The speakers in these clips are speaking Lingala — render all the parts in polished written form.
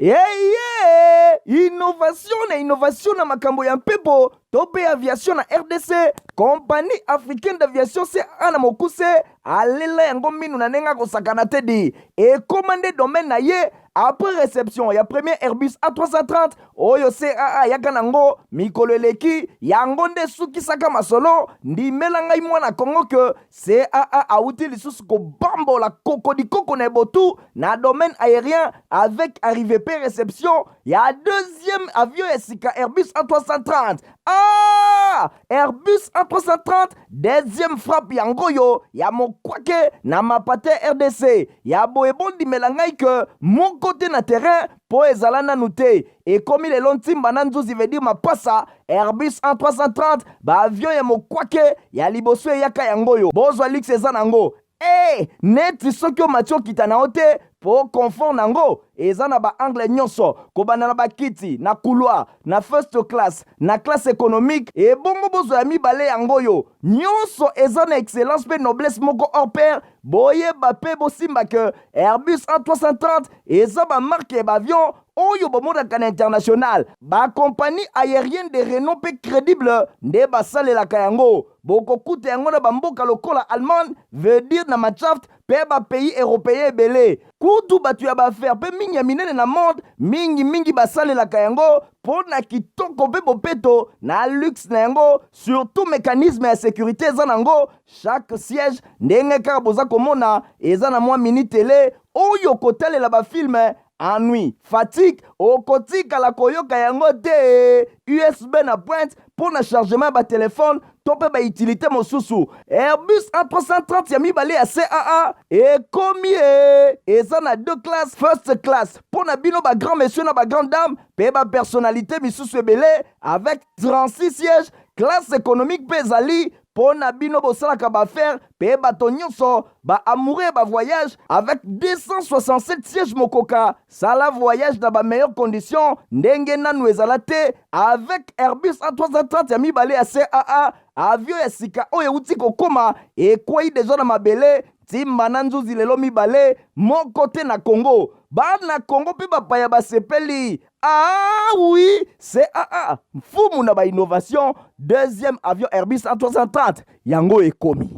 Eye innovation na innovation na makambo ya mpepo to mpe aviation na RDC, Compagnie africaine d'aviation CAA na mokuse alela yango minu na ndenge akosakana te di ekoma nde domaine na ye après reception ya premier Airbus A330 oyo CAA ayaka nango mikolo eleki, yango nde esukisaka masolo. Ndimela ngai mwana Congo ke CAA awuti lisusu kobambola kokodikoko na ebotu na domaine aérien avec arrivée pe réception ya deuxième avion ya sika Airbus A330. Ah! Airbus A330 deuxième frappe yango oyo ya mokwake na mapate RDC ya boye. Bondimela ngai ke moko te na terrain mpo ezala nanu te. Ekomi lelo ntimba na nzuzi, veut dire mapasa. Airbus A330, baavion ya mokwake ya liboso eyaka yango oyo. Bozwa luxe eza nango e neti soki omati okita na yo te, mpo confort nango eza na baangle nyonso, kobanda na bakiti na couloir, na first class, na classe économique. Ebongo bozwa ya mibale yango oyo, nyonso eza na excellence mpe noblesse moko hors pair. Boyeba mpe bosimba ke Airbus A330 eza bamarque ya baavion oyo bomonaka na international. Bacompagnie aérienne de renom mpe crédible nde basalelaka yango. Bokokuta yango na bamboka lokola Allemagne, veut dire na Mannschaft, mpe bapays européen ebele. Kutu bato ya baaffaire mpe mingi ya minene na monde mingimingi basalelaka yango mpo na kitoko mpe bopeto na luxe na yango. Surtout mécanisme ya sécurité eza nango. Chaque siège, ndenge kaka boza komona, eza na mwa mini télé oyo kotalela bafilm. Ennui, fatigue, okotikala koyoka yango te. USB na pointe mpo na chargement ya batelefone to mpe bautilité mosusu. Airbus A330 ya mibale ya CAA ekomi e eza na deux classes: first class mpo na bino bagrand monsieur na bagrand dame mpe bapersonnalité misusu ebele avec 36 sièges. Classe économique mpe ezali mpo na bino bosalaka baaffaire mpe bato nyonso baamoureux bavoyage avec 267 sièges. Mokoka sala voyage na bameilleure condition ndenge nanu ezala te avec Airbus A330 ya mibale ya CAA. Avion ya sika oyo euti kokóma, ekwei deja na mabele ntimba na nzuzi lelo mibale moko te na Congo. Bana Congo mpe bapaya basepeli. Ah oui, CAA mfumu na bainnovation, deuxième avion Airbus A330 yango ekomi.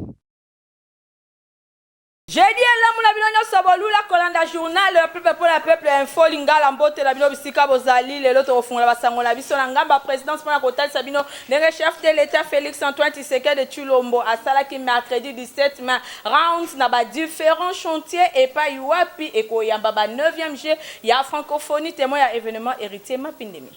Jeudi elamu na bino nyonso bolula kolanda journal ya peuple mpo na peuple, Info Lingala. Mbote na bino bisika bozali. Lelo tokofungola basango na biso na ngamba ya présidence mpona kotalisa bino ndenge chef de l'État Félix Antoine Tshisekedi Tshilombo asalaki mercredi 17 mai round na badifférents chantier epai wapi ekoyamba ba 9e Jeux ya Francophonie. Témoin ya événement, Héritier Mapindemi.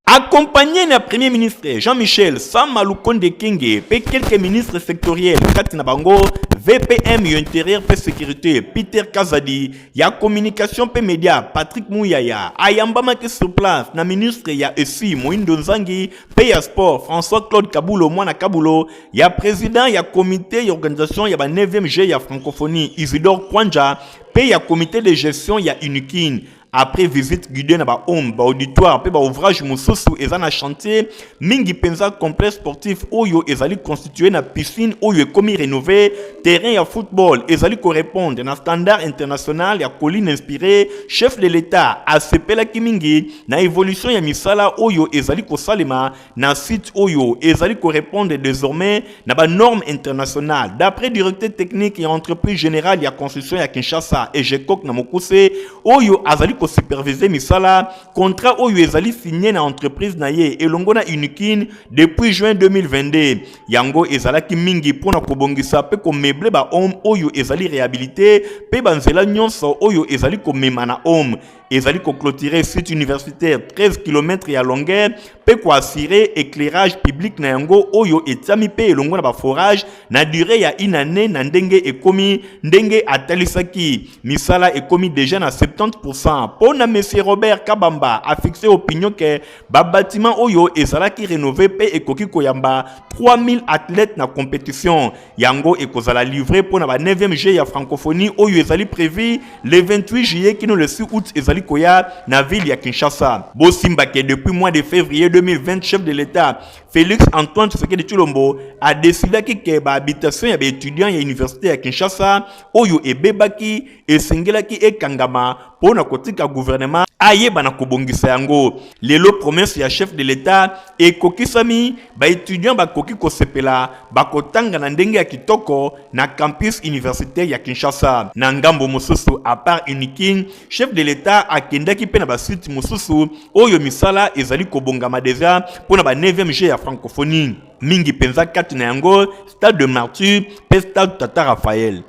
Accompagné na Premier ministre Jean-Michel Sama Lukonde Kenge pe quelques ministres sectoriels, kati na bango VPM ya Intérieur pe Sécurité Peter Kazadi, ya Communication pe Média Patrick Muyaya, ayambamaki sur place na ministre ya ESI Muhindo Nzangi pe ya Sport François Claude Kabulo Mwana Kabulo, ya président ya comité ya organisation ya ba 9e Jeux ya Francophonie Isidore Kwanja pe ya comité de gestion ya Unikin. Après visite guidée na bahome, baauditoire mpe baouvrage mosusu eza na chantier, mingi mpenza complexe sportif oyo ezali constitué na piscine oyo ekomi rénové, terrain ya football ezali korépondre na standard international ya Colline Inspirée, chef de l'État asepelaki mingi na évolution ya misala oyo ezali kosalema na site oyo ezali korépondre désormais na banorme internationale. D'après directeur technique ya Entreprise générale ya construction ya Kinshasa, EGECOC na mokuse, oyo azali kosupervise misala, contrat oyo ezali signé na entreprise na ye elongo na Unikin depuis juin 2022, yango ezalaki mingi mpona kobongisa mpe komeubler bahome oyo ezali réhabilité mpe banzela nyonso oyo ezali komema na home, ezali koclôturer site universitaire 13 km ya longueur mpe koassurer éclairage public na yango oyo etiami mpe elongo na baforage na durée ya une année. Na ndenge ekomi, ndenge atalisaki, misala ekomi déjà na 70%. Mpo na monsieur Robert Kabamba, afixe opinion ke babâtiment oyo ezalaki rénové mpe ekoki koyamba 3000 athlètes na compétition. Yango ekozala livré mpo na ba 9e Jeux ya Francophonie oyo ezali prévu le 28 juillet kino le 6 août ezali koya na ville ya Kinshasa. Bosimbake, depuis mois de février 2020, chef de l'État Félix Antoine Tshisekedi Tshilombo adécidaki ke bahabitation ya baétudiant ya université ya Kinshasa oyo ebebaki esengelaki ekangama mpo na kotika gouvernement. ayeba na kobongisa yango. Lelo promesse ya chef de l'Etat ekokisami, ba etudiants bakoki kosepela, bakotanga na ndenge ya kitoko na campus universitaire ya Kinshasa. Na ngambo mosusu, à part Unikin, chef de l'Etat akendaki mpe na ba sites mosusu oyo misala ezali kobongama deja mpo na ba 9e Jeux ya francophonie, mingi mpenza kati na yango Stade de Martyrs mpe Stade Tata Raphaël.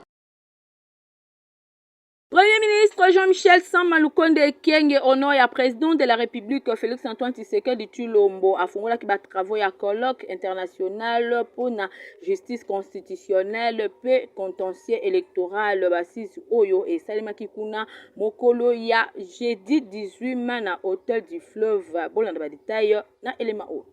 Premier ministre Jean-Michel Sama Lukonde Kyenge au nom ya président de la République Félix Antoine Tshisekedi Tshilombo afungolaki ba travaux ya colloque international mpona justice constitutionnelle mpe contentieux électoral basisi oyo esalemaki kuna mokolo ya jeudi 18 mai na Hôtel du Fleuve. Bolanda ba détails na elema oyo.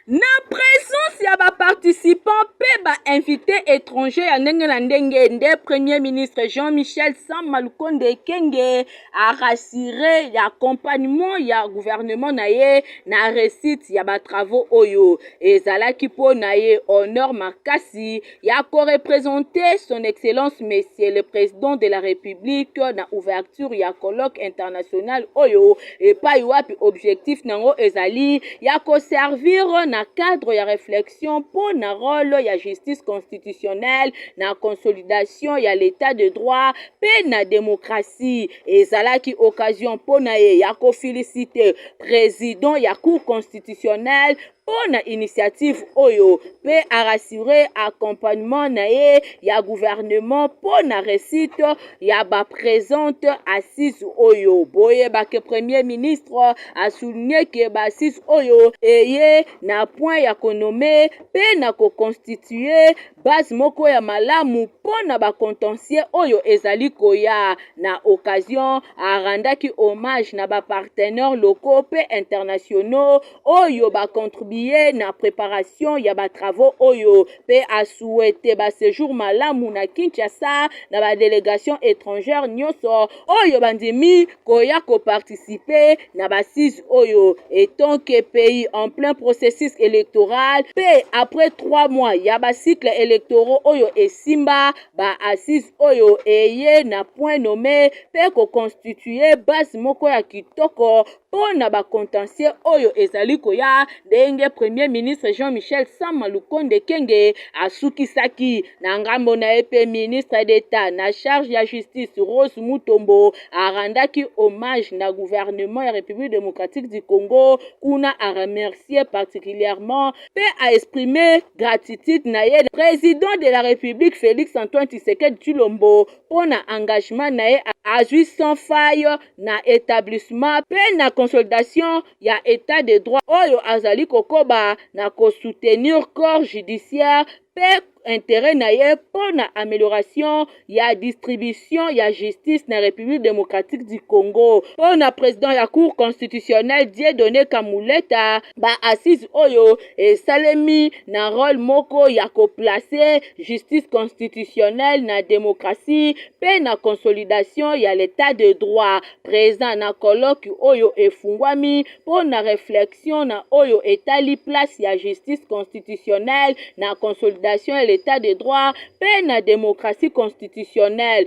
Na presence ya ba participants mpe ba invites etrangers ya ndenge na ndenge nde Premier ministre Jean-Michel Sama Lukonde Kyenge a rassurer ya accompagnement ya gouvernement na ye na reussite ya ba travaux oyo. Ezalaki mpo na ye honneur makasi ya ko representer son excellence monsieur le president de la Republique na ouverture ya colloque international oyo epayi wapi objectif nango ezali ya ko servir na cadre ya reflexion mpo na role ya justice constitutionnelle na consolidation ya l'etat de droit mpe na democratie. Ezalaki occasion mpo na ye ya ko feliciter president ya cour constitutionnelle mpo na initiative oyo mpe a rassurer accompagnement na ye ya gouvernement mpo na reussite ya ba presentes assises oyo. Boyeba que Premier ministre a souligner que ba assises oyo eye na point ya ko nommer mpe na ko constituer base moko ya malamu mpo na ba contentieux oyo ezali koya. Na occasion, a rendaki hommage na ba partenaires locaux mpe internationaux oyo ba contribuer na preparation ya ba travaux oyo mpe a souhaiter ba sejours malamu na Kinshasa na ba delegations etrangères nionso oyo bandimi koya ko participer na ba assises oyo etant que pays en plein processus electoral mpe après 3 mois ya ba cycles electoraux oyo esimba ba assises oyo eye na point nomme mpe ko constituer base moko ya kitoko mpo na ba contentieux oyo ezali koya, ndenge Premier ministre Jean-Michel Sama Lukonde Kyenge asukisaki. Na ngambo na ye mpe ministre d'Etat na charge ya justice Rose Mutombo a rendaki hommage na gouvernement ya Republique democratique du Congo, kuna a remercier particulièrement mpe a exprimer gratitude na ye na President de la Republique Felix Antoine Tshisekedi Tshilombo mpo na engagement na ye azwi sans faille na etablissement mpe na consolidation ya Etat de droit oyo azali kokoba na ko soutenir corps judiciaire mpe interet na ye mpo na amelioration ya distribution ya justice na Republique democratique du Congo. Mpo na president ya Cour constitutionnelle Dieudonne Kamuleta, ba assises oyo esalemi na role moko ya ko placer justice constitutionnelle na democratie mpe na consolidation ya l'Etat de droit. Present na colloque oyo efungwami mpo na reflexion na oyo etali place ya justice constitutionnelle na consolidation ya l'Etat de droit mpe na democratie constitutionnelle.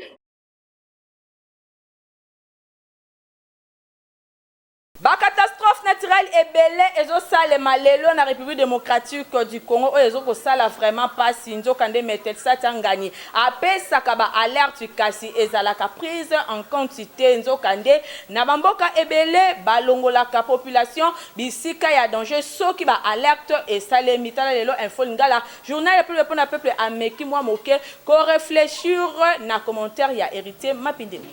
Ba catastrophes naturelles ebele ezo salema lelo na Republique democratique du Congo oyo ezo kosala vraiment pasi, nzoka nde Metelsa Tiangani apesaka ba alertes kasi ezalaka prise en compte te, nzoka nde na ba mboka ebele balongolaka population bisika ya danger soki ba alertes esalemi. Tala lelo Info Lingala, journal ya peuple pona peuple ameki mwa moke ko reflechir na commentaire ya Heritier Mapindemi.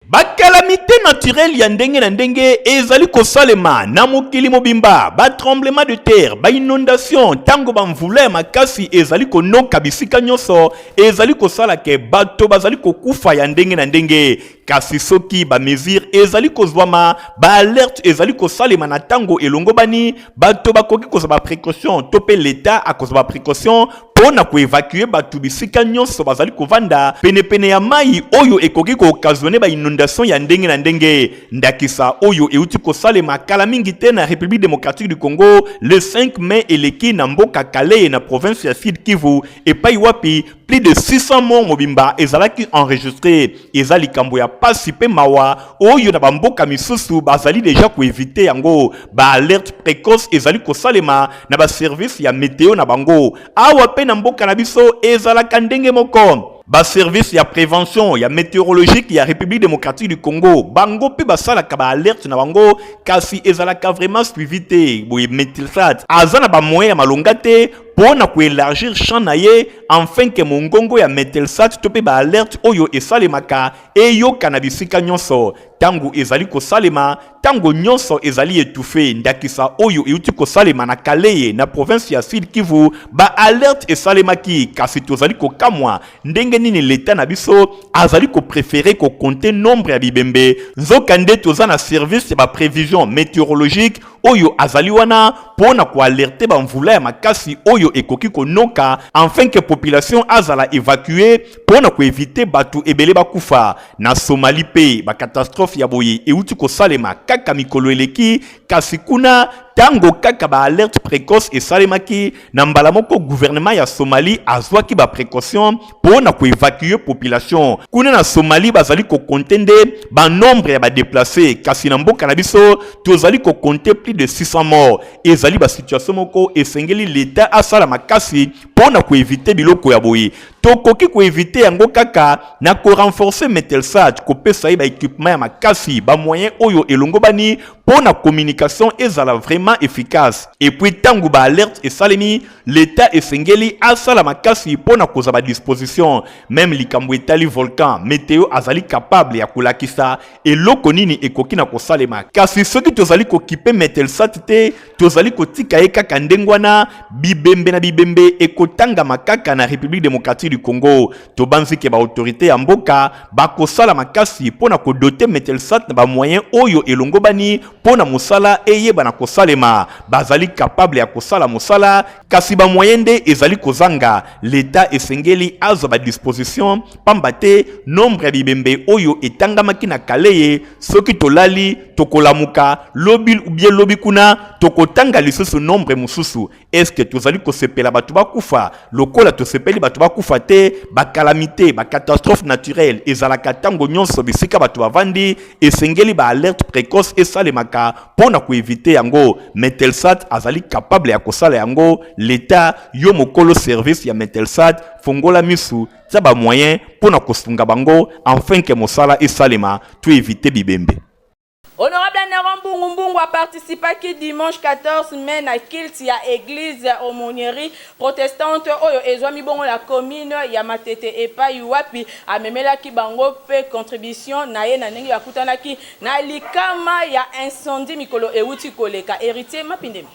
Ba calamites naturelles ya ndenge na ndenge ezali kosalema na mokili mobimba, ba tremblements de terre, ba inondations, ntango ba mvula ya makasi ezali konoka bisika nyonso, ezali kosala ke bato bazali kokufa ya ndenge na ndenge. Kasi soki ba mesures ezali kozwama, ba alertes ezali kosalema na ntango elongobani, bato bakoki kozwa ba precautions to mpe l'Etat akozwa ba precautions mpo na koevacue bato bisika nyonso bazali kovanda penepene ya mai oyo ekoki kooccasionner ba inondations ya ndenge na ndenge. ndenge. Ndakisa oyo euti kosalema kala mingi te na République démocratique du Congo le 5 mai eleki na mboka Kalehe na province ya Sud Kivu, epai wapi plus de 600 morts mobimba ezalaki enregistré. Eza likambo ya pasi mpe mawa oyo na bamboka misusu bazali deja koéviter yango. Baalerte précoce ezali kosalema na baservice ya meteo na bango. Awa mpe na mboka na biso ezalaka ndenge moko. Baservice ya prévention ya météorologique ya République démocratique du Congo, bango mpe basalaka baalerte na bango, kasi ezalaka vraiment suivi te. Boye Metelsat aza na bamoyen ya malonga te mpo na koélargir champ na ye, afin ke mongongo ya Metelsat to mpe baalerte oyo esalemaka eyoka na bisika nyonso. Ntango ezali kosalema, ntango nyonso ezali étouffé. Ndakisa oyo euti kosalema na Kalehe na province ya Sud Kivu, baalerte esalemaki, kasi tozali kokamwa ndenge nini leta na biso azali kopréférer kocompter nombre ya bibembe, nzokande toza na service ya baprévision météorologique oyo azali wana mpo na koalerter bamvula ya makasi oyo ekoki konoka, afin ke population azala évacue mpo na koéviter bato ebele bakufa. Na Somalie mpe bacatastrophe ya boye euti kosalema kaka mikolo eleki, kasi kuna ntango kaka baalerte précoce esalemaki, na mbala moko gouvernement ya Somalie azwaki baprécaution mpo na koévacuer population. Kuna na Somalie bazali kocompter nde banombre ya badéplacés, kasi na mboka na biso tozali kocompter plus de 600 morts. Ezali basituation moko esengeli leta asala makasi mpo na koéviter biloko ya boye. Tokoki koéviter yango kaka na korenforcer Metelsat, kopesa ye baéquipement ya makasi, bamoyen oyo elongobani mpo na communication ezala vraiment efficace. Et puis ntango baalerte esalemi, leta esengeli asala makasi mpo na kozwa badisposition. Même likambo etali volcan, meteo azali capable ya kolakisa eloko nini ekoki na kosalema, kasi soki tozali koéquiper Metelsat te, tozali kotika ye kaka ndenge wana, bibembe na bibembe ekotangama kaka na République démocratique du Congo. Tobanzi ke baautorité ya mboka bakosala makasi mpo na kodoter Metelsat na bamoyen oyo elongobani mpo na mosala eyeba na kosalema. Bazali capable ya kosala mosala, kasi bamoyen nde ezali kozanga. Leta esengeli azwa badisposition, pamba te nombre ya bibembe oyo etangamaki na Kalehe, soki tolali, tokolamuka lobi ou bien lobi kuna, tokotanga lisusu nombre mosusu. Eske tozali kosepela bato bakufa? Lokola tosepeli bato bakufa te, bacalamité, bacatastrophe naturelle ezalaka ntango nyonso bisika bato bavandi. Esengeli baalerte précoce esalemaka mpo na koéviter yango. Metelsat azali capable ya kosala yango. Leta, yo mokolo service ya Metelsat, fongola misu, tia bamoyen mpo na kosunga bango afin ke mosala esalema, to éviter bibembe. Honorable Neron Mbungu Mbungu aparticipaki dimanche 14 mai na culte ya église aumônerie protestante oyo ezwami bongo na commune ya Matete, epai wapi amemelaki bango mpe contribution na ye na ndenge bakutanaki na likama ya incendie mikolo euti koleka. Héritier Mapindemi.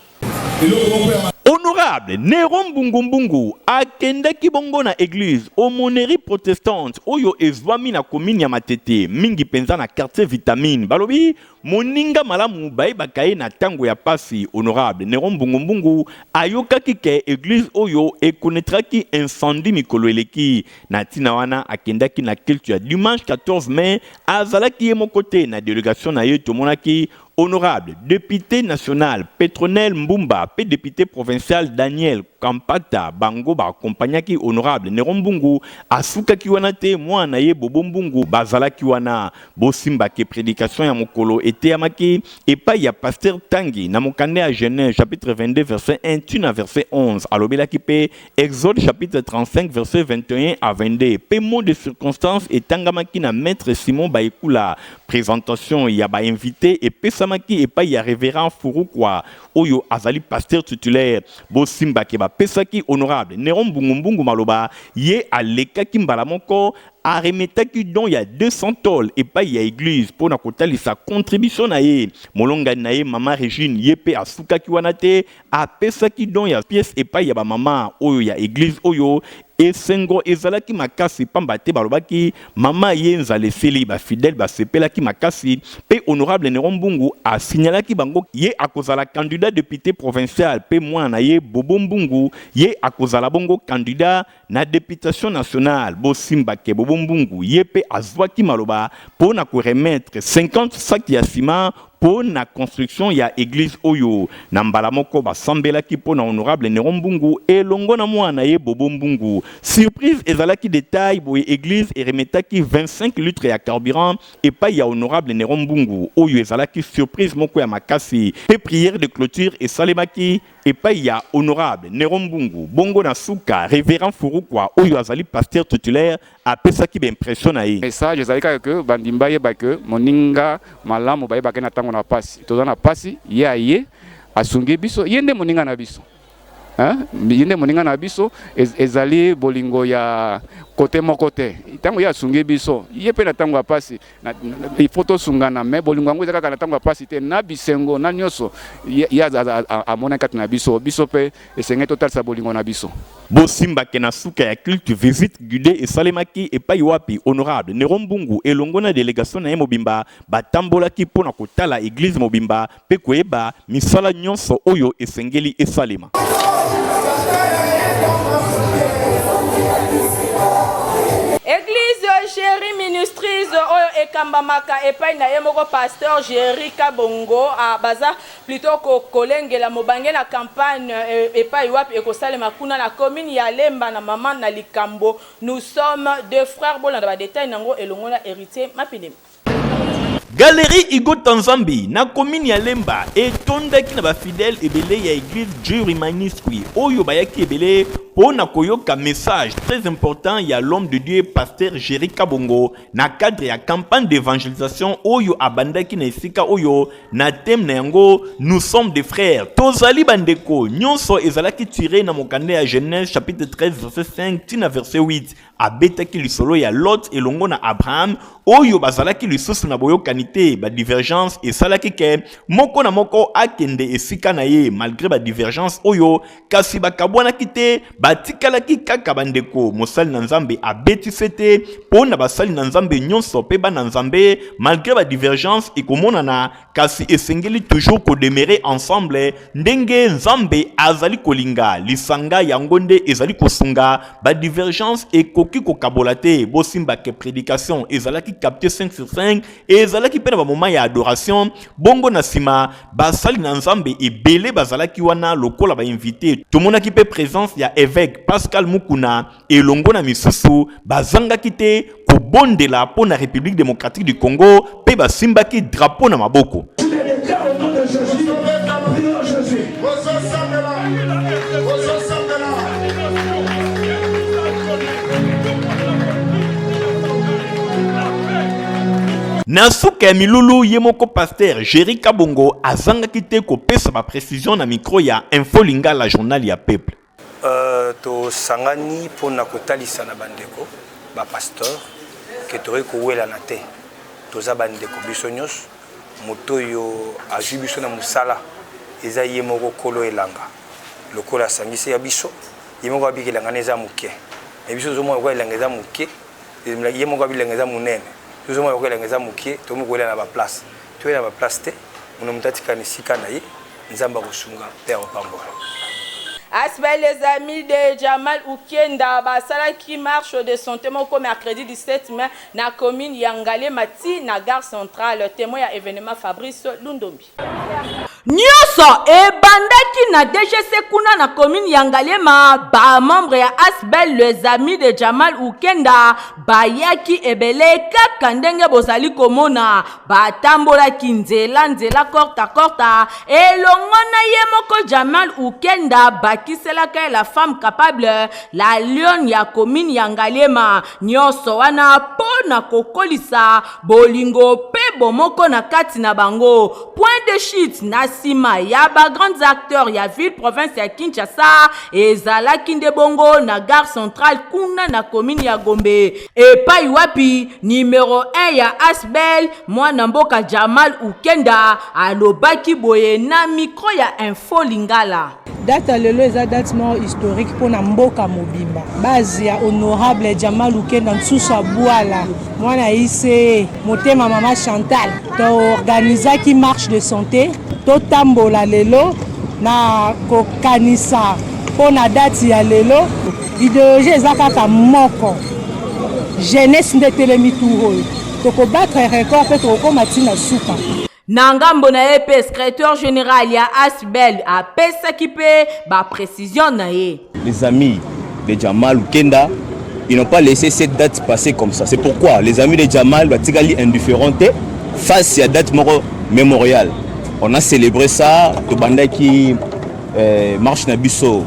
Honorable Nero Mbungumbungu akendaki bongo na église aumônerie protestante oyo ezwami na commune ya Matete, mingi mpenza na quartier Vitamine. Balobi moninga malamu bayebaka ye na ntango ya pasi. Honorable Nero Mbungumbungu ayokaki ke église oyo ekonnaîtraki incendie mikolo eleki. Na ntina wana akendaki na culte ya dimanche 14 mai. Azalaki ye moko te. Na délégation na ye tomonaki honorable député national Petronel Mbumba mpe député provincial Daniel Kampata. Bango baakompagnaki honorable Nero Mbungu. Asukaki wana te, mwana na ye Bobo Mbungu bazalaki wana. Bosimbaki prédication ya mokolo eteyamaki epai ya pasteur Tangi na mokanda ya Genèse chapitre 22 verset 1 tina verset 11. Alobelaki mpe Exode chapitre 35 verset 21 à 22, mpe mot de circonstance etangamaki na maître Simon Baekula. Présentation ya bainvité epesamaki epai ya révérend Furukwa oyo azali pasteur titulaire. Bosimbaki bapesaki honorable Nero Mbungumbungu maloba, ye alekaki mbala moko, aremetaki don ya 200 tôle epai ya église mpo na kotalisa contribution na ye. Molongani na ye mama Regine, ye mpe asukaki wana te, apesaki don ya pièce epai ya bamama oyo ya église oyo. Esengo ezalaki makasi, pamba te balobaki mama ye nzala esili. Bafidèle basepelaki makasi, mpe honorable Nero Mbungu asignalaki bango ye akozala candidat député provincial, mpe mwana na ye Bobo Mbungu ye akozala bongo candidat na députation nationale. Bosimbake Bobo. Mbungu ye mpe azwaki maloba mpo na ko remettre 50 sacs ya ciment mpo na construction ya eglise oyo. Na mbala moko basambelaki mpo na honorable Neron Mbungu elongo na mwana na ye Bobo Mbungu. Surprise ezalaki de taille boye eglise e remetaki 25 litres ya carburant epayi ya honorable Neron Mbungu oyo ezalaki surprise moko ya makasi mpe prière de cloture esalemaki epayi ya honorable Neron Mbungu. Bongo na suka reverend Furukwa oyo azali pasteur titulaire apesaki ba impression na ye. Message ezali kaka que bandimi bayeba que moninga malamu bayebaka ye na tango na pasi. Toza na pasi, ye aye asungi biso, ye nde moninga na biso. Hein? Ye nde moninga na biso, ezali bolingo ya kote moko te. Tango ye asungi biso, ye pe na tango ya pasi, il faut tosungana, mais bolingo yango eza kaka na tango ya pasi te, na bisengo na nyoso ye amonaki kati na biso, biso pe esengeli totalisa bolingo na biso. Bosimba ke na suka ya culte, visite guidee esalemaki epayi wapi Honorable Nero Mbungu elongo na delegation na ye mobimba batambolaki mpo na kotala eglise mobimba mpe koyeba misala nyonso oyo esengeli esalema. Eglise Jerry Ministries oyo ekambamaka epai na ye moko Pasteur Jerry Kabongo baza plutot ko kolengela mobange na campagne epai wapi ekosalema kuna na commune ya Lemba na maman na likambo nous sommes deux frères bolanda ba details nango elongo na Heritier Mapindemi. Galerie Hugo Tanzambi na commune ya Lemba etondaki na ba fidèles ebele ya eglise Jerry Ministry oyo bayaki ebele mpo na koyoka message très important ya l'homme de Dieu Pasteur Jerry Kabongo na cadre ya campagne d'evangelisation oyo abandaki na esika oyo na thème na yango nous sommes des frères, tozali bandeko. Nyonso ezalaki tire na mokanda ya Genèse chapitre 13 verset 5 ti na verset 8. Abetaki lisolo ya Lot elongo na Abraham oyo bazalaki lisusu na boyokani te. Ba divergence esalaki ke moko na moko akende esika na ye. Malgre ba divergence oyo, kasi bakabwanaki te, batikalaki kaka bandeko. Mosali na Nzambe abeti sete mpo na basali na Nzambe nyonso mpe bana Nzambe, malgre ba divergence ekomonana, kasi esengeli toujours ko demeurer ensemble ndenge Nzambe azali kolinga. Lisanga yango nde ezali kosunga, ba divergence ekoki kokabola te. Bosimba ke predication ezalaki capte 5 sur 5, ezalaki mpe na ba moment ya adoration. Bongo na sima basali na Nzambe ebele bazalaki wana lokola ba invite. Tomonaki mpe presence ya eveque Pascal Mukuna elongo na misusu, bazangaki te kobondela mpo na Republique democratique du Congo mpe basimbaki drapeau na maboko. Na suka ya milulu, ye moko pasteur Jerry Kabongo azangaki te kopesa ba precisions na micro ya Info Lingala, journal ya peuple. Tosangani mpo na kotalisa na bandeko ba pasteur ke tokoki kowelana te, toza bandeko biso nyonso. Moto oyo azwi biso na mosala eza ye moko kolo elanga, lokola asangisi ya biso ye moko abiki elanga na eza moke, me biso tozomona lokola elanga eza moke, ye moko abi elanga eza monene, tozomona lokola elanga eza moke, tokomi kowela na ba place. Towela na ba place te, mono moto atikala na esika na ye. Nzambe akosunga pe akopambola. Asbl les amis de Jamal Ukenda basalaki marche de santé moko mercredi 17 mai na commune ya Ngaliema tii na gare centrale. Temoin ya evenement Fabrice Lundombi. Nioso ebandaki na DGC kuna na commune ya Ngaliema, ba membres ya Asbl les amis de Jamal Ukenda bayaki ebele kaka ndenge bozali komona. Batambolaki nzela nzela korta korta elongo na ye moko Jamal Ukenda, bakiselaka ye la femme capable, la lionne ya commune ya Ngaliema. Nionso wana po na kokolisa bolingo pe bomoko na kati na bango. Point de chute na sima ya ba grands acteurs ya ville province ya Kinshasa ezalaki nde bongo na gare centrale kuna na commune ya Gombe. Epai wapi numero 1 ya Asbl mwana mboka Jamal Ukenda alobaki boye na micro ya Info Lingala. Date ya lelo eza date moko historique mpo na mboka mobimba. Base ya honorable Jamal Ukenda Nsusu Abuala mwana ICE motema mama Chantal to organisaki marche de santé totambola lelo na kokanisa mpo na date ya lelo. Ideologie eza kaka moko. Jeunesse nde etelemi tour oyo. Toko battre record pe tokokoma ti na suka. Na ngambo na ye mpe secretaire general ya Asbl apesaki mpe ba precisions na ye. Les amis de Jamal Lukenda, ils n'ont pas laissé cette date passer comme ça. C'est pourquoi les amis de Jamal batikali indifférent te face ya date moko mémoriale. On a célébré ça, tobandaki eh, marche na biso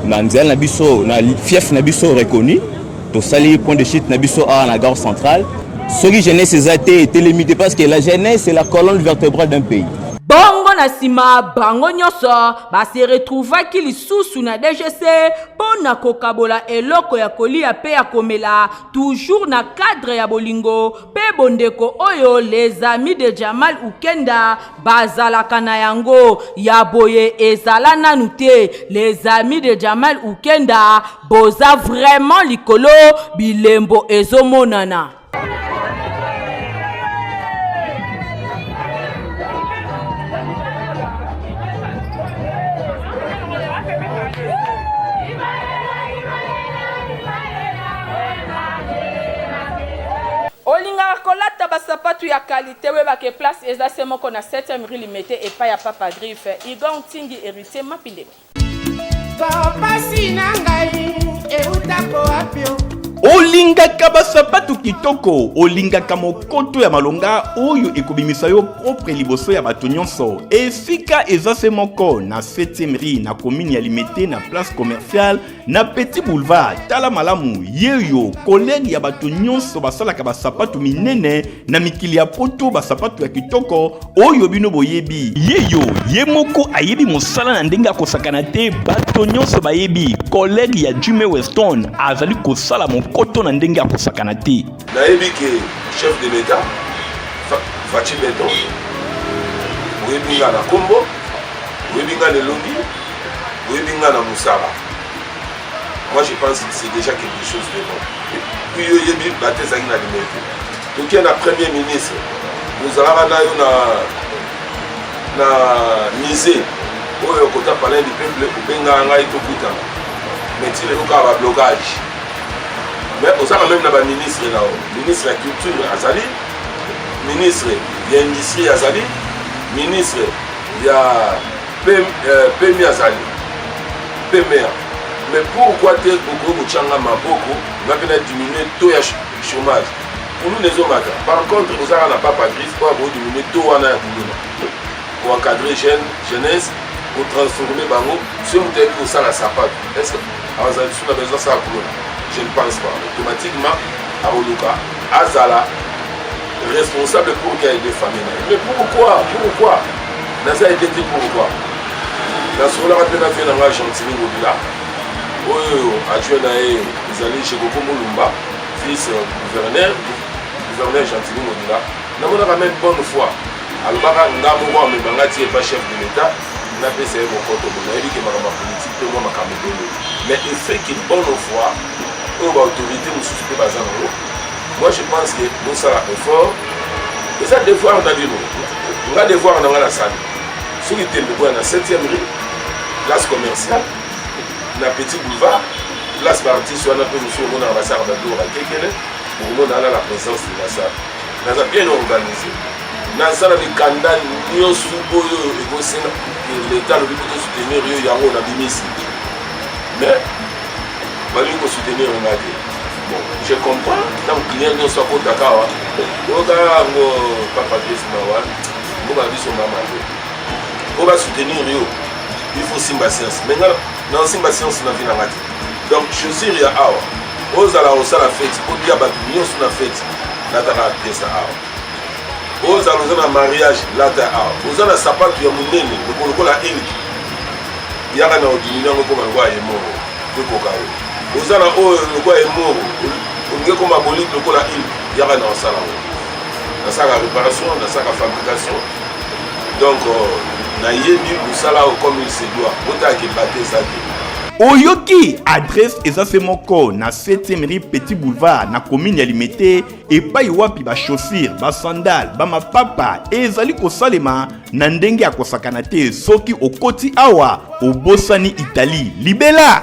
na nzela na biso na fief na biso reconnu, tosali point de chute na biso awa na gare centrale. Soki jeunesse eza te, etelemi te, parce que la jeunesse c'est la colonne vertébrale d'un pays. Bongo na sima bango nyonso ba se retrouvaki lisusu na DGC mpo na kokabola eloko ya koliya mpe ya komela, toujours na cadre ya bolingo mpe bondeko oyo les amis de Jamal Ukenda bazalaka na yango. Ya boye ezala nanu te. Les amis de Jamal Ukenda boza vraiment likolo, bilembo ezomonana. Olingaka kolata ba sapatu ya qualite oyeba ke place eza se moko na 7e rue Limete epai ya Papa Griffe Igor Ntingi Heritier Mapindemi. Pasi na ngai eutako wapi o? Olingaka basapatu kitoko, olingaka mokoto ya malonga oyo ekobimisa yo propre liboso ya bato nyonso. Esika eza se moko na 7e rue na commune ya Limete na place commerciale na Petit Boulevard. Tala malamu, yeyo collègue ya bato nyonso basalaka basapatu minene na mikili ya poto, basapatu ya kitoko oyo bino boyebi. Yeyo ye moko ayebi mosala na ndenge akosakana te, bato nyonso bayebi. Collègue ya Jimmy Weston azali kosala mokoto na ndenge akosakana te. Nayebi ke chef de l'Etat Fatshi Beton, oyebi nga na kombo, oyebi nga na elongi, oyebi nga na mosala. Moi je pense que c'est déjà quelque chose de bon. Puis yo oyebi bato ezalaki na Limete. Toke na premier ministre, ozalaka na yo na na musée oyo kota palais du peuple, obengaka ngai tokutana, mais ti lelo kaka ba blocage. Mais ozalaka meme na ba ministre na yo, ministre ya culture azali, ministre ya industrie azali, ministre ya PMI azali, PMA. Mais pourquoi te okoki kotya nga maboko nga mpe na diminue taux ya chômage, kuluna ezomata. Par contre ozalaka na papa Griffe oyo akoki taux wana ya kuluna, koencadre jeune jeunesse, kotransforme bango. Soki moto ayebi kosala sapato, est ce que azala lisusu na besoin asala kuluna? Je ne pense pas. Automatiquement akoluka azala responsable pour qu'il aide famille na ye. Mais pourquoi, pourquoi naza aide te? Pourquoi? Nasololaka mpe na vie na ngai Gentini Ngobila, oyo adjoint na ye ezali Jekoko Mulumba, vice gouverneur, gouverneur Gentini Ngobila. Namonaka même bonne foi alobaka nga moko amema nga ti epa chef de l'État, napesa ye mokoto. Bo nayebi ke makambo ya politike mpe mwa makambo ebele, mais effet ke bonne foi oyo baautorité mosusu mpe baza nango, moi je pense que bosala effort, eza devoir na bino. Nga devoir na nga nasali, soki tembe boya na 7e rue, place commerciale na Petit Boulevard, place baartiste wana mpe mosusu omonaka basalaka babiloko bakekele, okomona wana la présence de la salle. Naza bien organisé, naza na mikanda nyonso oyo ekosenga leta alobi po tosoutenir yo, yango nabimisi, mais balingi kosoutenir nga te. Bon, je comprends, ntango client nyonso akotaka awa, oyoka yango papa Griffe mawa mboka na biso mama te. Po basoutenir yo, il faut simba science, mais nga na simba science na vie na nga te. Donc chaussure ya awa, ozala kosala fete, olia bato nyonso na fete, lataka pièce awa. Ozala oza na mariage, lata awa. Oza na sapatu ya monene lokola eliki, yaka na odimini yango ekoma lokola ye moko ekoka yo. Oza na oyo lokola ye moko, olingi ekoma bolite lokola ile, yaka na osala yango. Nasalaka réparation, nasalaka fabrication, donc nayebi mosala oyo comme il se doit. Botalaka ebate eza te. Oyoki adresse eza se moko na 7e rue Petit Boulevard na commune ya Limete, epai wapi bachaussure, basandale, bamapapa ezali kosalema na ndenge ya kosakana te. Soki okoti awa, obosani Italie libela.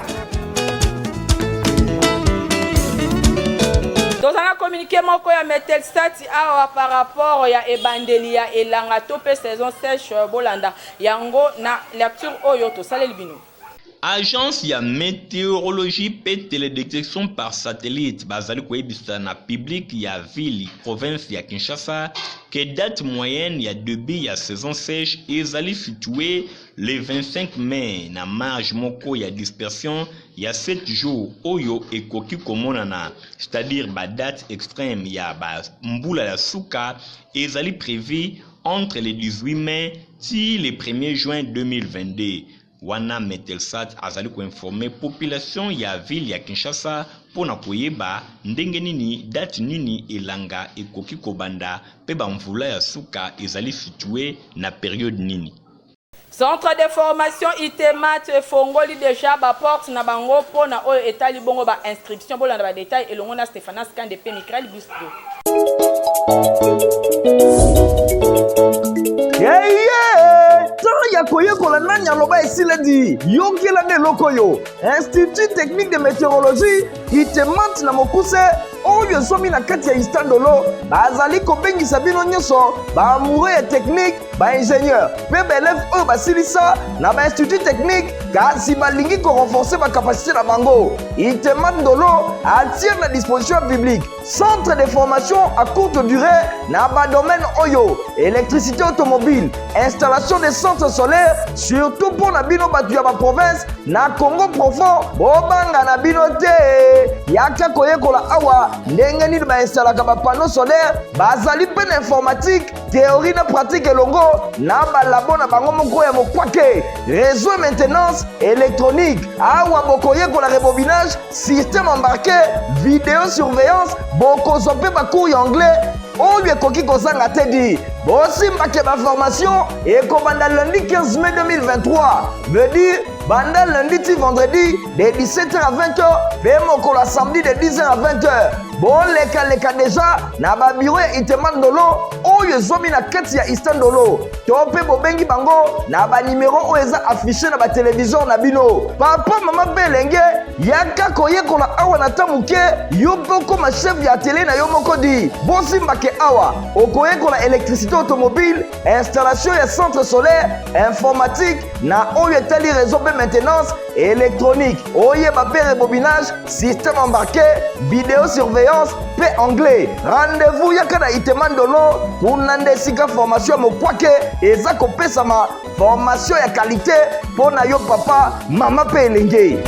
communiqué moko ya Metelsat awa par rapport ya ebandeli ya elanga to mpe saison sèche. Bolanda yango na lecture oyo tosaleli bino. Agence ya meteorologie mpe teledetection par satellite bazali koyebisa na public ya ville province ya Kinshasa que date moyenne ya debut ya saison sèche ezali situee le 25 mai na marge moko ya dispersion ya 7 jours oyo ekoki komonana, c'est-à-dire ba dates extrêmes ya ba mbula ya suka ezali prevu entre le 18 mai tii le 1er juin 2022. Wana Metelsat azali ko informer population ya ville ya Kinshasa mpo na koyeba ndenge nini, date nini elanga ekoki kobanda mpe ba mvula ya suka ezali situer na periode nini. Centre de formation ITEMAT efongoli dejà ba portes na bango mpo na oyo etali bongo ba inscriptions. Bolanda ba details elongo na Stephanas Kande mpe Mickaël Bistro. Yeye! Temps ya koyekola nani aloba esiledi yokela nde eloko oyo institut technique de météorologie itemante na mokuse oyo ezwami na kati ya istandolo bazali kobengisa bino nyonso baamoureux ya technique baingénieur mpe baelève oyo basilisa na bainstitut technique kasi balingi korenforce bakapasité na bango. Itemat Ndolo atie na disposition ya publique centre de formation à courte durée na badomaine oyo: électricité automobile, installation de centres solaires. Surtout mpo na bino bato ya baprovince na Congo profond, bobanga na bino te, yaka koyekola awa ndenge nini bainstalaka bapanneau solaire. Bazali mpe na informatique, théorie na pratique, elongo na balabo na bango moko ya mokwake. Réseau et maintenance électronique, awa bokoyekola rebobinage, système embarqué, vidéo surveillance. Bokozwa mpe bacours ya anglais oyo ekoki kozanga te. Di bosimbake, baformation ekobanda lundi 15 mai 2023, veut dire banda lundi ti vendredi de 17h à 20h, mpe mokolo ya samedi de 10h à 20h. Bolekaleka deja na babiro ya Itema Ndolo oyo ezwami na kati ya Ista Ndolo, to mpe bobengi bango na banimero oyo eza affiche na batelevizio na bino. Papa, mama mpe elenge, yaka koyekola awa na ta moke, yo mpe okoma chef ya atelier na yo moko. Di bosimbake, awa okoyekola électricité automobile, installation ya centre solaire, informatique na oyo etali réseau mpe maintenance électronique, oyeba mpe rebobinage, système embarqué, vidéo surveillance mpe anglais. Rendez-vous, yaka na Itema Ndolo, kuna nde esika formation ya mokwake eza kopesama, formation ya qualité mpo na yo papa, mama mpe elenge.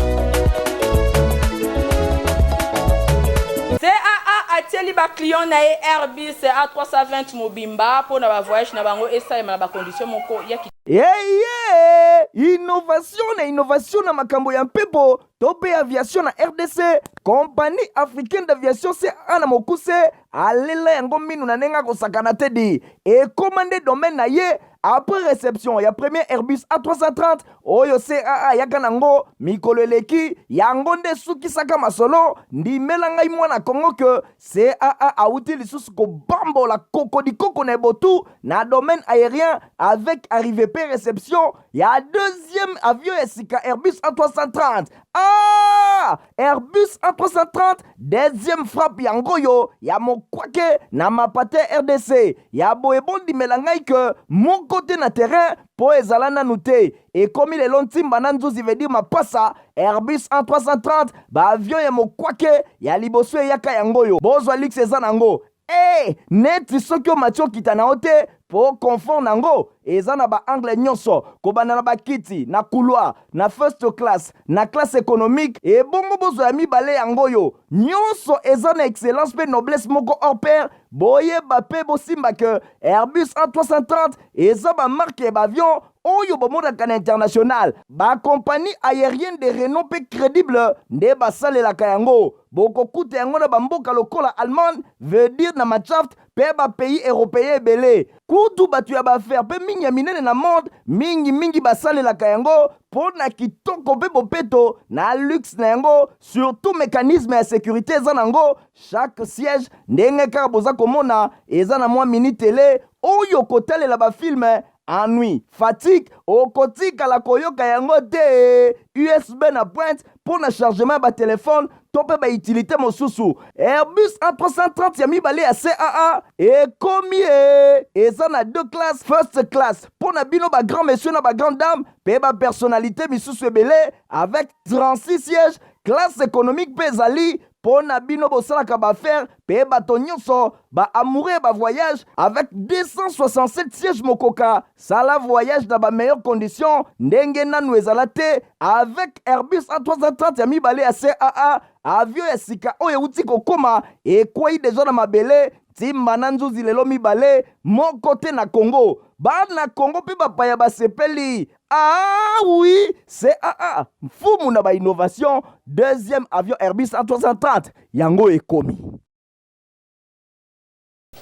CAA atieli baclient na ye Airbus A320 mobimba mpo na bavoyage na bango esalema na bacondition moko ya Eye! Innovation na innovation na makambo ya mpepo to mpe aviation na RDC, Compagnie africaine d'aviation, CAA na mokuse, alela yango minu na ndenge akosakana te. Di ekóma nde domaine na ye. Après réception ya premier Airbus A330 oyo CAA ayaka nango mikolo eleki, yango nde esukisaka masolo. Ndimela ngai mwana Kongo ke CAA awuti lisusu kobambola kokodikoko na ebotu na domaine aérien avec arrivée pe réception ya deuxième avion ya sika, Airbus A330. Ah, Airbus A330 deuxième frappe yango oyo ya mokwake na mapate RDC ya boye. Bondimela ngai ke moko te na terrain mpo ezala nanu te. Ekomi lelo ntimba na nzuzi, veut dire mapasa. Airbus A330, baavion ya mokwake ya liboso eyaka yango oyo. Bozwa luxe eza nango e neti soki omati okita na yo te, mpo confort nango eza na baangle nyonso, kobanda na bakiti na couloir, na first class, na classe économique. Ebongo bozwa ya mibale yango oyo, nyonso eza na excellence mpe noblesse moko hors pair. Boyeba mpe bosimba ke Airbus A330 eza bamarque ya baavion oyo bomonaka na international. Bakompagnie aérienne de renom mpe crédible nde basalelaka yango. Bokokuta yango na bamboka lokola Allemagne, veut dire na Mannschaft, mpe bapays européen ebele. Kutu bato ya baaffaire mpe mingi ya minene na monde, mingimingi basalelaka yango mpo na kitoko mpe bopeto na luxe na yango. Surtout mécanisme ya sécurité eza nango. Chaque siège, ndenge kaka boza komona, eza na mwa mini télé oyo kotalela bafilme. Ennui, fatigue, okotikala koyoka yango te. USB na pointe mpo na chargement ya batelefone. to mpe bautilité mosusu. Airbus A330 ya mibale ya CAA ekomi e eza na deux classes, first class mpo na bino bagrand monsieur na bagrand dame mpe bapersonnalité misusu ebele avec 36 sièges. Classe économique mpe ezali mpo na bino bosalaka baaffaire mpe bato nyonso baamoureux ya bavoyage avec 267 sièges. Mokoka sala voyage na bameilleure condition ndenge nanu ezala te avec Airbus A330 ya mibale ya CAA. Avion ya sika oyo euti kokóma, ekwei deja na mabele, ntimba na nzuzi lelo mibale, moko te na Congo. Bana Congo mpe bapaya basepeli. Ah oui, CAA, mfumu na bainnovation, deuxième avion Airbus A330 yango ekomi.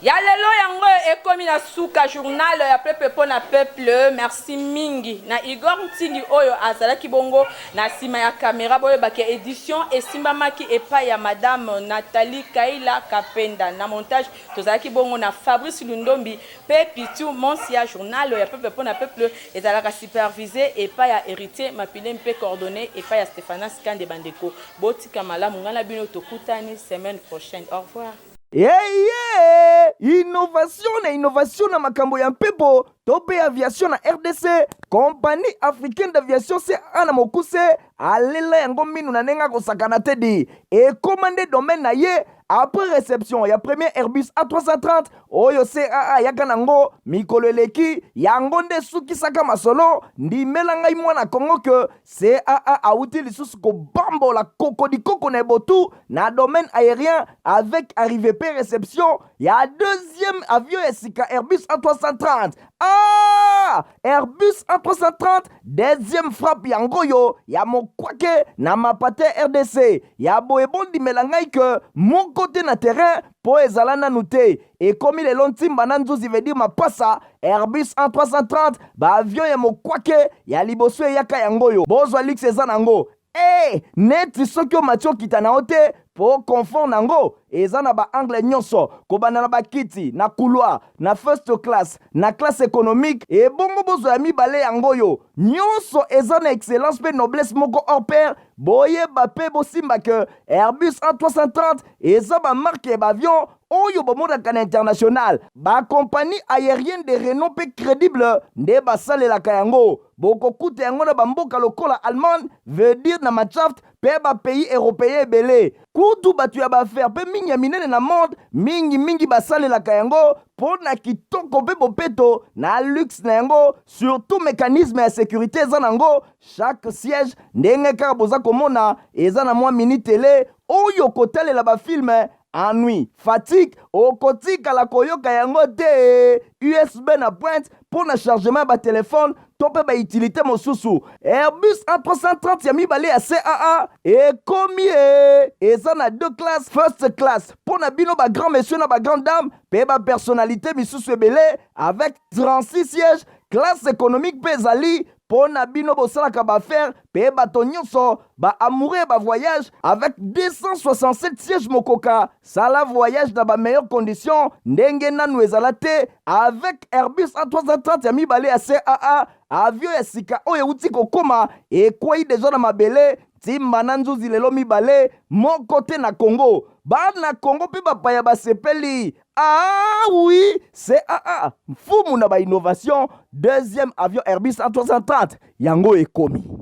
Ya lelo yango ekomi na suka, journal ya peuple mpo na peuple. Merci mingi na Igor Ntingi oyo azalaki bongo na nsima ya kamera. Boyebaki édition esimbamaki epai ya Madame Nathalie Kaila Kapenda. Na montage tozalaki bongo na Fabrice Lundombi mpe Pitu Monsia. Journal ya peuple mpo na peuple ezalaka supervisé epai ya Héritier Mapile mpe coordonné epai ya Stéphanas Kande. Bandeko, botika malamu. Ngai na bino tokutani semaine prochaine. Au revoir. Eye innovation na innovation na makambo ya mpepo to mpe aviation na RDC, Compagnie africaine d'aviation, CAA na mokuse, alela yango minu na ndenge akosakana te di ekóma nde domaine na ye. Après réception ya premier Airbus A330 oyo CAA ayaka nango mikolo eleki, yango nde esukisaka masolo. Ndimela ngai mwana Kongo ke CAA awuti lisusu kobambola kokodikoko na ebotu na domaine aérien avec arrivée pe réception ya deuxième avion ya sika, Airbus A330. Ah, Airbus A330 deuxième frappe yango oyo ya mokwake na mapate RDC. Ya boye, bondimela ngai ke moko te na terrain mpo ezala nanu te. Ekomi lelo ntimba na nzuzi, veut dire mapasa. Airbus A330, baavion ya mokwake ya liboso eyaka yango oyo. Bozwa luxe eza nango e neti soki omati okita na yo te, mpo confort nango eza na baangle nyonso, kobanda na bakiti na couloir, na first class, na classe économique. Ebongo bozwa ya mibale yango oyo, nyonso eza na excellence mpe noblesse moko hors pair. Boyeba mpe bosimba ke Airbus A330 eza bamarque ya baavion oyo bomonaka na international. Bakompagnie aérienne de renom mpe crédible nde basalelaka yango. Bokokuta yango na bamboka lokola Allemagne, veut dire na Mannschaft, mpe bapays européen ebele. Kutu bato ya baaffaire mpe mingi ya minene na monde mingimingi basalelaka yango mpo na kitoko mpe bopeto na luxe na yango. Surtout mécanisme ya sécurité eza nango. Chaque siège, ndenge kaka boza komona, eza na mwa mini télé oyo kotalela bafilme. Ennui, fatigue, okotikala koyoka yango te. USB na pointe mpo na chargement ya batelefone to mpe bautilité mosusu. Airbus A330 ya mibale ya CAA ekomi e eza na deux classes, first class mpo na bino bagrand monsieur na bagrand dame mpe bapersonnalité misusu ebele avec 36 sièges. Classe économique mpe ezali mpo na bino bosalaka baaffaire mpe bato nyonso baamoureux ya bavoyage avec 267 sièges. Mokoka sala voyage na bameilleure condition ndenge nanu ezala te avec Airbus A330 ya mibale ya CAA. Avion ya sika oyo euti kokóma, ekwei deja na mabele, ntimba na nzuzi lelo mibale, moko te na Congo. Bana Congo mpe bapaya basepeli. Ah oui, CAA, mfumu na bainnovation, deuxième avion Airbus A330 yango ekomi.